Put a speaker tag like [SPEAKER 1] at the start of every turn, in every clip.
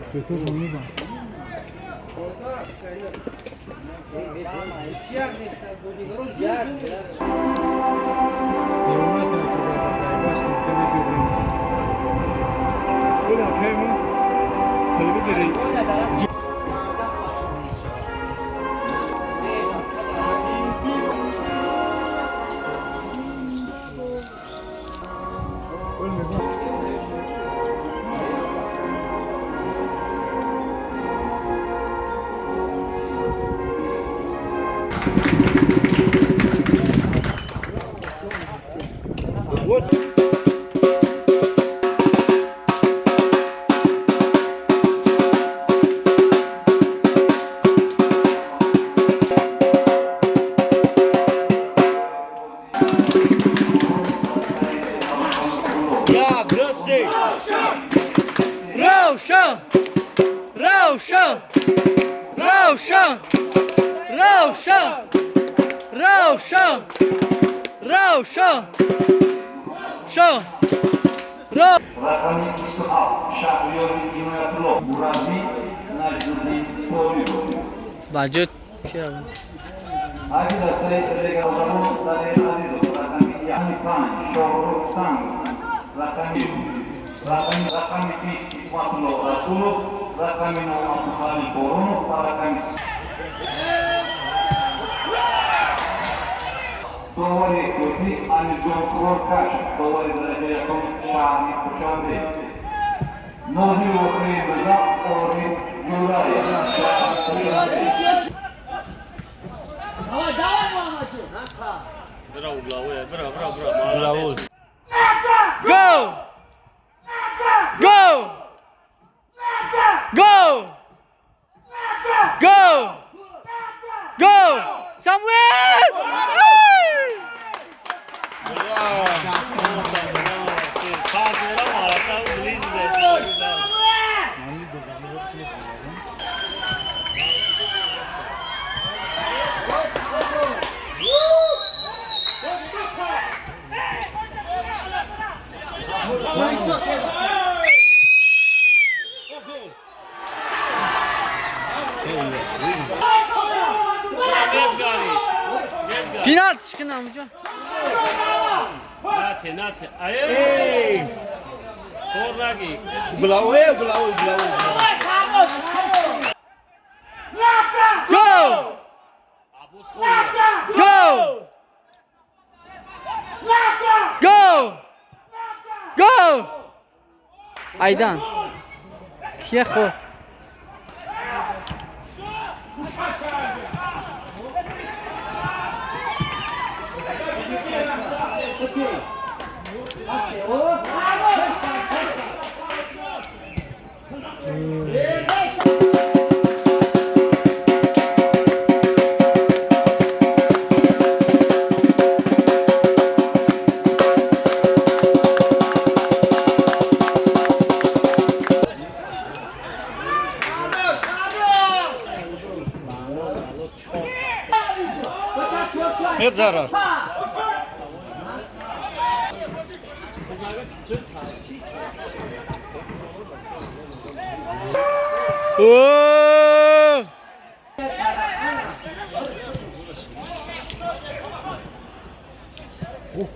[SPEAKER 1] Цветошон мебанд. Девонаш нафурда базайбаш телевизор. Гулам каймон телевизори.
[SPEAKER 2] Равшан! Равшан! Равшан! Равшан! Равшан! Равшан! Шан! Рав!
[SPEAKER 3] Рақами 27 Шаҳриёри Иноятулло, мураббӣ Наҷмуддин Тоиров.
[SPEAKER 2] Баҷо кия?
[SPEAKER 3] Ҳайати дастаи Регалзабон Салеҳ Азизов, рақами 5 Шоҳрух Санг, рақами 20 Ҳикматулло Расулов, рақами 9 Абдухалил Боронов ва рақами довари эҳтиётӣ Амирҷон Қуроркаш, довари дараҷаи якум шаҳри Душанбе. Нозири охири имрӯза Ориф Ҷӯраев, шаҳри Душанбе.
[SPEAKER 4] Браво, главу, браво, браво, браво.
[SPEAKER 2] Go! Go! Go! Go! Go! Samuel! Пенальти чикина амҷо.
[SPEAKER 4] Нате, нате. Ай! Кор наги.
[SPEAKER 5] Угловой, угловой, угловой.
[SPEAKER 2] Go!
[SPEAKER 4] Абус хӯрд.
[SPEAKER 2] Go! Go! Go! Айдан. Кия хо?
[SPEAKER 5] Мегзарад.
[SPEAKER 2] О!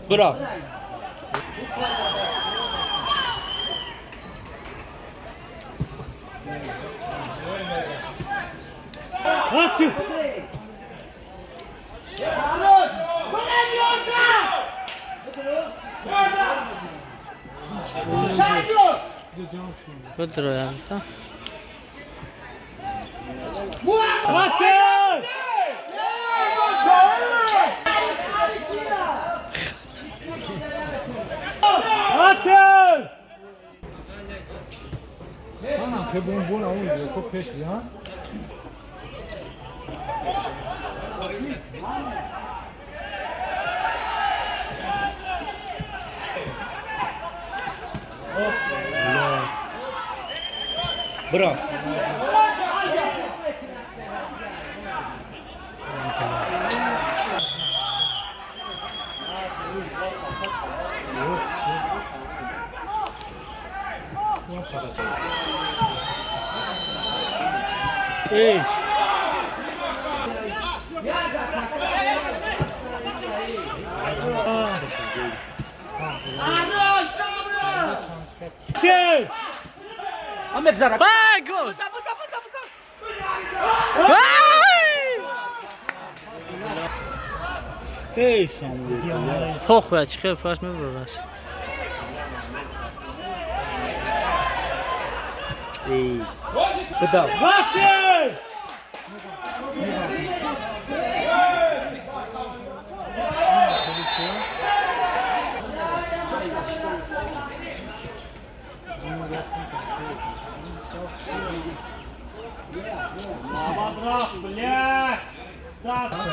[SPEAKER 5] Браво.
[SPEAKER 2] Бидроям та.
[SPEAKER 1] Манам хе бомбона он ко пеш биан.
[SPEAKER 5] Браво. Эй!
[SPEAKER 2] Ай, гол! Ай!
[SPEAKER 5] Эй, Самуил.
[SPEAKER 2] Похуй, чӣ хел фаш мебураш.
[SPEAKER 5] Эй. Бадав.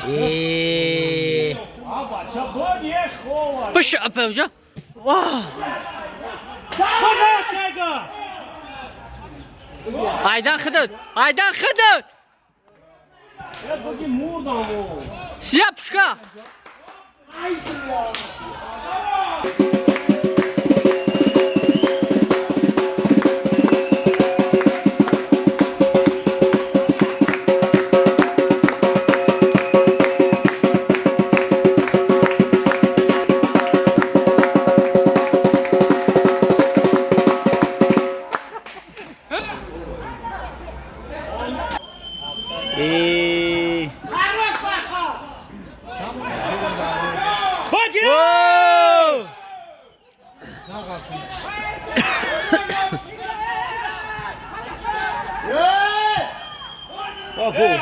[SPEAKER 5] Эй.
[SPEAKER 2] Пуш апа. Ва! Айдан хидат! Айдан хидат! Сия пушка!
[SPEAKER 5] Эй. О, гол.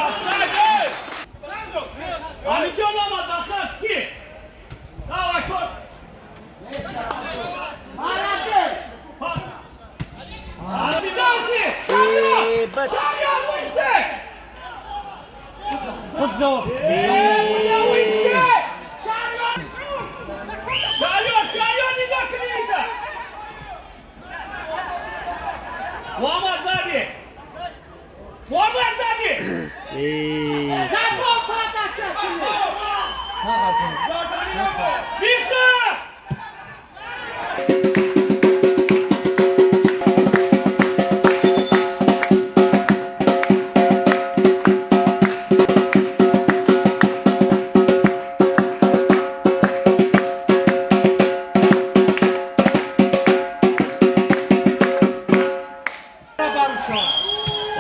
[SPEAKER 5] Эй, бат. Эй.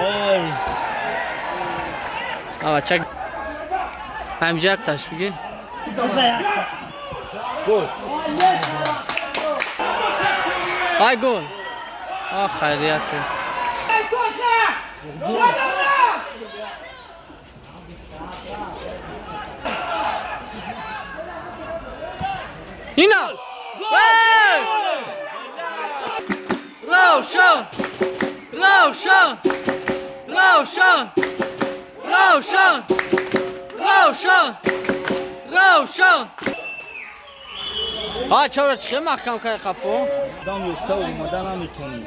[SPEAKER 5] Ой.
[SPEAKER 2] Ава чак. Ҳамҷа таш буги.
[SPEAKER 5] Гол.
[SPEAKER 2] Ай гол. А хайрият. Ина! Эй! Равшан! Равшан! Равшан! Равшан! Равшан! Равшан! А чаро чӣ маҳкам кай хафо?
[SPEAKER 5] Дам ёфта омада наметонӣ.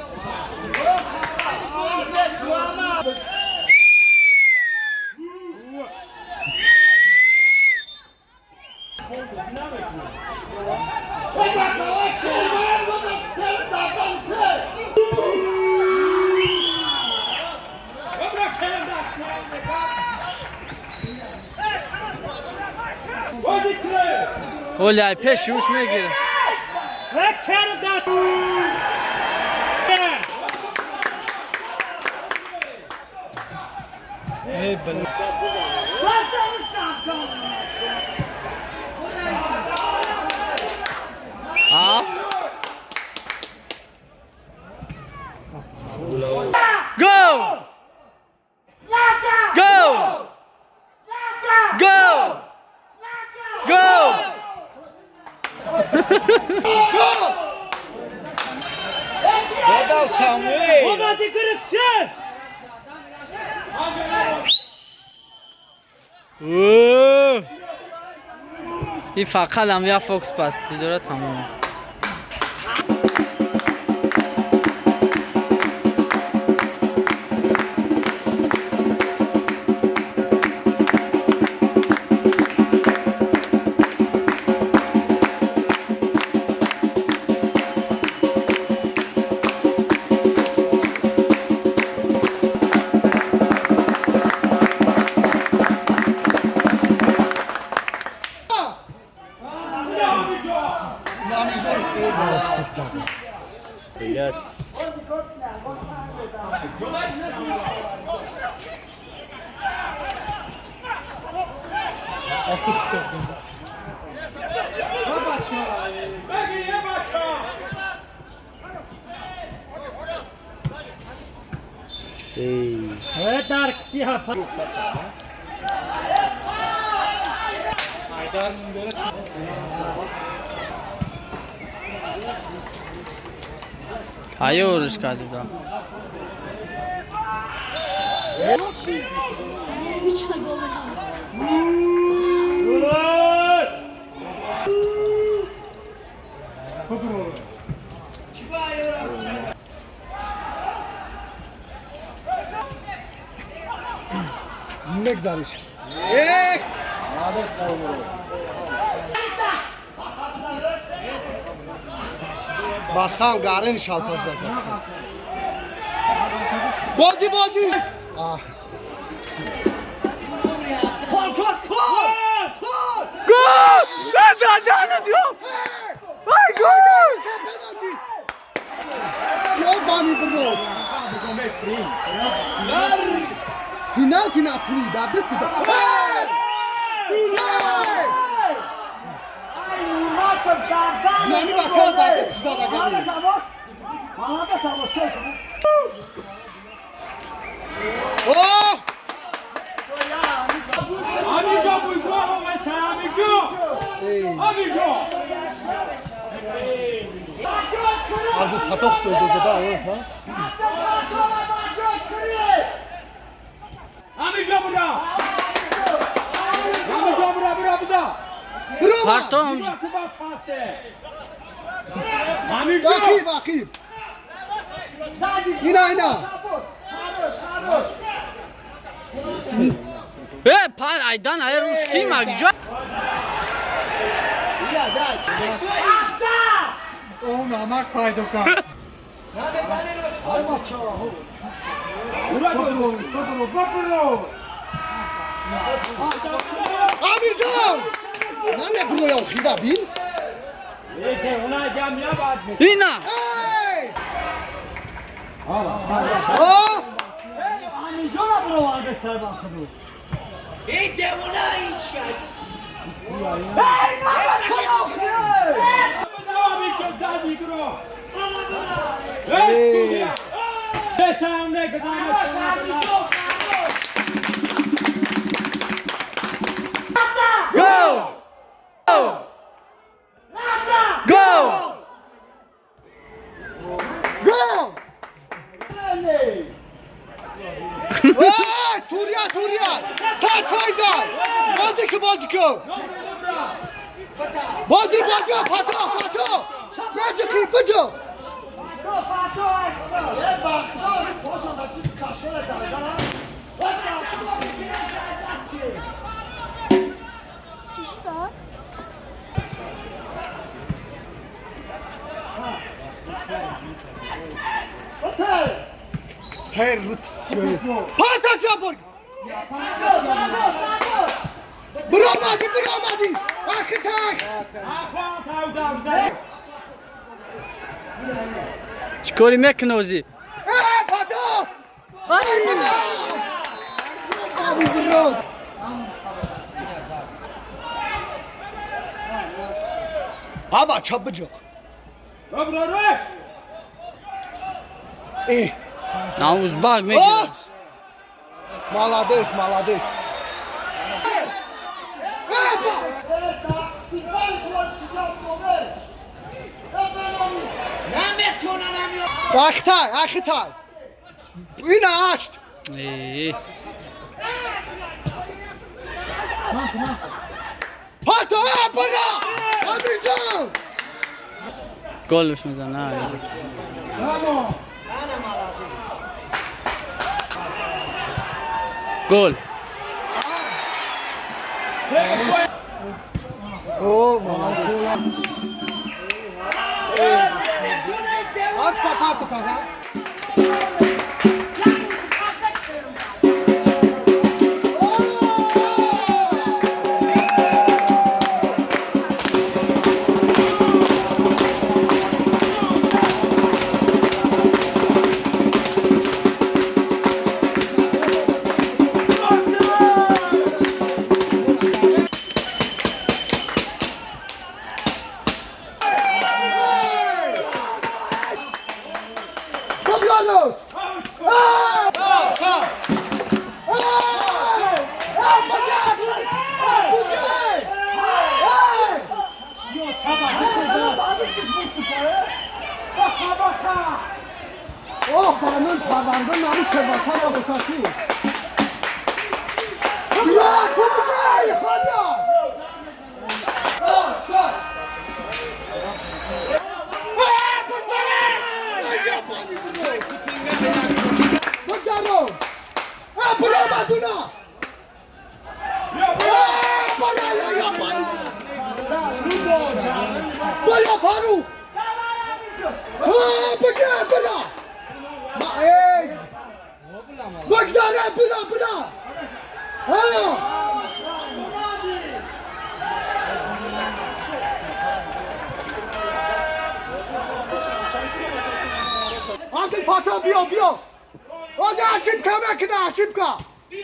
[SPEAKER 2] Оляй пеши уш мегирад.
[SPEAKER 1] Эй, блин.
[SPEAKER 2] А? Гол! Гол! Гол! Гол!
[SPEAKER 5] Бадав, Самуил.
[SPEAKER 2] О! И фақат ҳам я фокс пасти дорад, тамом.
[SPEAKER 5] Блядь. Эй.
[SPEAKER 2] Тайёрш кардида.
[SPEAKER 1] Мегзариш. Бахан гарен шалпаш даст бахан. Бозӣ, бозӣ. Ах.
[SPEAKER 2] Гол! Ай, гол!
[SPEAKER 1] Пенальти! Ёбаный в рот! Пенальти натури, да, дасти за. Эй! Эй! Нами бачаро дар дастиш зада гардид. О!
[SPEAKER 6] Amigo, igual vai ser amigo!
[SPEAKER 1] Эй!
[SPEAKER 6] Amigo!
[SPEAKER 1] Аз хато худо зада, ҳа?
[SPEAKER 6] Amigo, bura! Amigo, bura, bura, bura!
[SPEAKER 1] Брома!
[SPEAKER 2] Партом.
[SPEAKER 6] Kuba paste! Amigo!
[SPEAKER 1] Ақиб, ақиб. Ина, ина.
[SPEAKER 2] Э, пар айдан ай руш ки магҷо?
[SPEAKER 1] О, намак пайдо кард.
[SPEAKER 6] Bura, bura, bura!
[SPEAKER 1] Амирҷон! Намеброя охира бин?
[SPEAKER 2] Ина!
[SPEAKER 1] Эй! О!
[SPEAKER 5] Амиҷона бироварда сарбахду.
[SPEAKER 7] Эй, девона, ин чи аст?
[SPEAKER 5] Эй, намакана!
[SPEAKER 1] Эй!
[SPEAKER 2] Гол! Гол!
[SPEAKER 1] Гол! Эй, Турия, Турия! Сачойзар! Бозӣ ки, бозӣ ку! Бозӣ, бозӣ, фато, фато! Бозӣ ки, куҷо?
[SPEAKER 8] Чӣ шуда?
[SPEAKER 1] Ҳер рутсиё. Пата ҷабор! Биромадӣ, биромадӣ! Ахи так!
[SPEAKER 2] Чӣ кори мекунӣ озӣ?
[SPEAKER 1] Э, фато! Ай, бирод! Аба, чап биҷоқ. Э,
[SPEAKER 2] На узбак мегирад.
[SPEAKER 1] Молодец, молодец. Э, Ахтай, ахтай. Ина ашт.
[SPEAKER 2] Э,
[SPEAKER 1] Пато, э, бара! Амирҷон!
[SPEAKER 2] Голш мезана. Гол.
[SPEAKER 1] О, молодец. Акта, пато, кага. Бигзарос! О, банун парванда наму шевата набошад. Бия, ту бигай, хадя! Бигзаро! Бро, мадуна! Бая Фарух! Бигай, бра! Ма эй! Бигзаре, бра, бра! Абдулфаттоҳ, биё, биё! Ози ошибка мекуна, ошибка! Эй!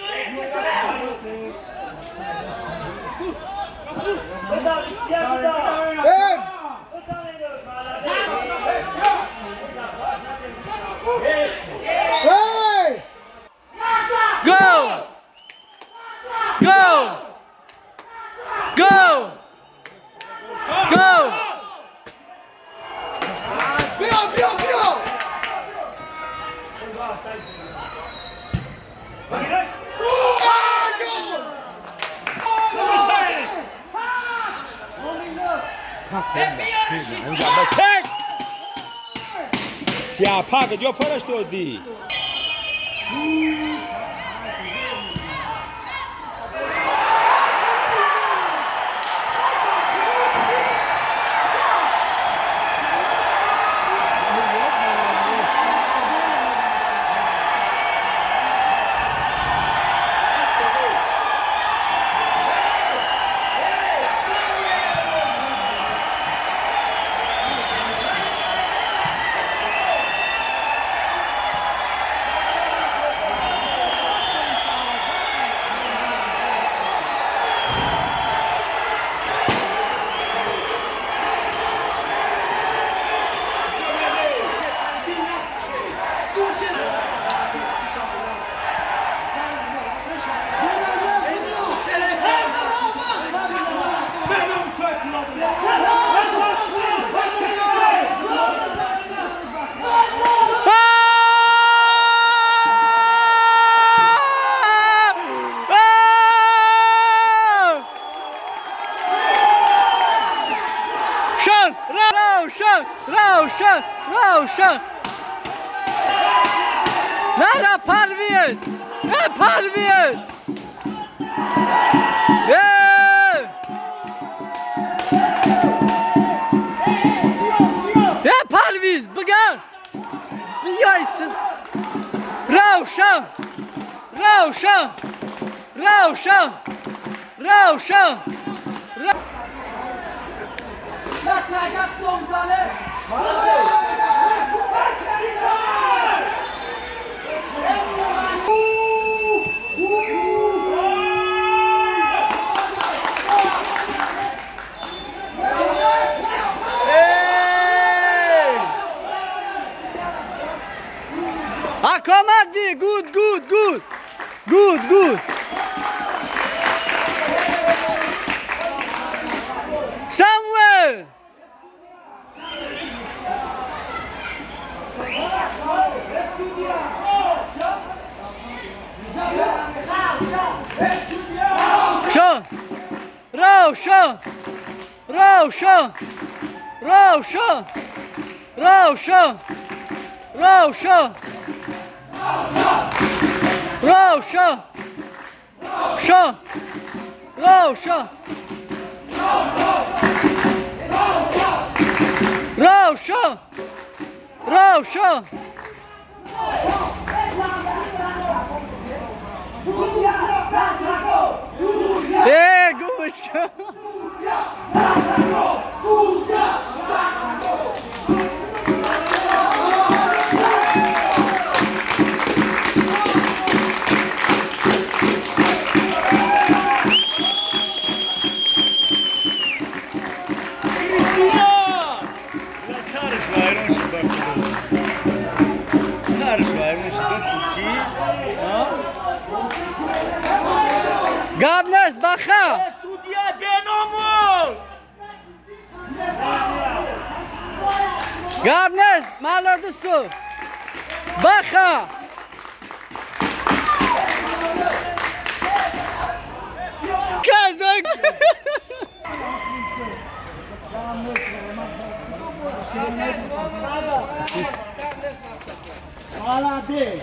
[SPEAKER 1] Эй!
[SPEAKER 2] Go! Go! Go! Go!
[SPEAKER 1] Биё, биё, биё! Гол!
[SPEAKER 6] Сиапак ҷо фараш додӣ.
[SPEAKER 2] Равшан! Равшан! Равшан! Равшан! Нара Парвиз! Э, Парвиз! Э! Э, Парвиз, бигар! Биёйсин! Равшан! Равшан! Равшан! Равшан! Акомади, good, good, good. Good, good. Samuel! Равшан! Равшан! Равшан! Равшан! Равшан! Равшан! Равшан! Шан! Равшан! Равшан! Равшан! Э, гумочка!
[SPEAKER 4] Сараш вайрон шуд, ба худо.
[SPEAKER 2] Баха!
[SPEAKER 6] Судья беномус!
[SPEAKER 2] Гап нест, молодец ту. Баха! Казак!
[SPEAKER 5] Молодец!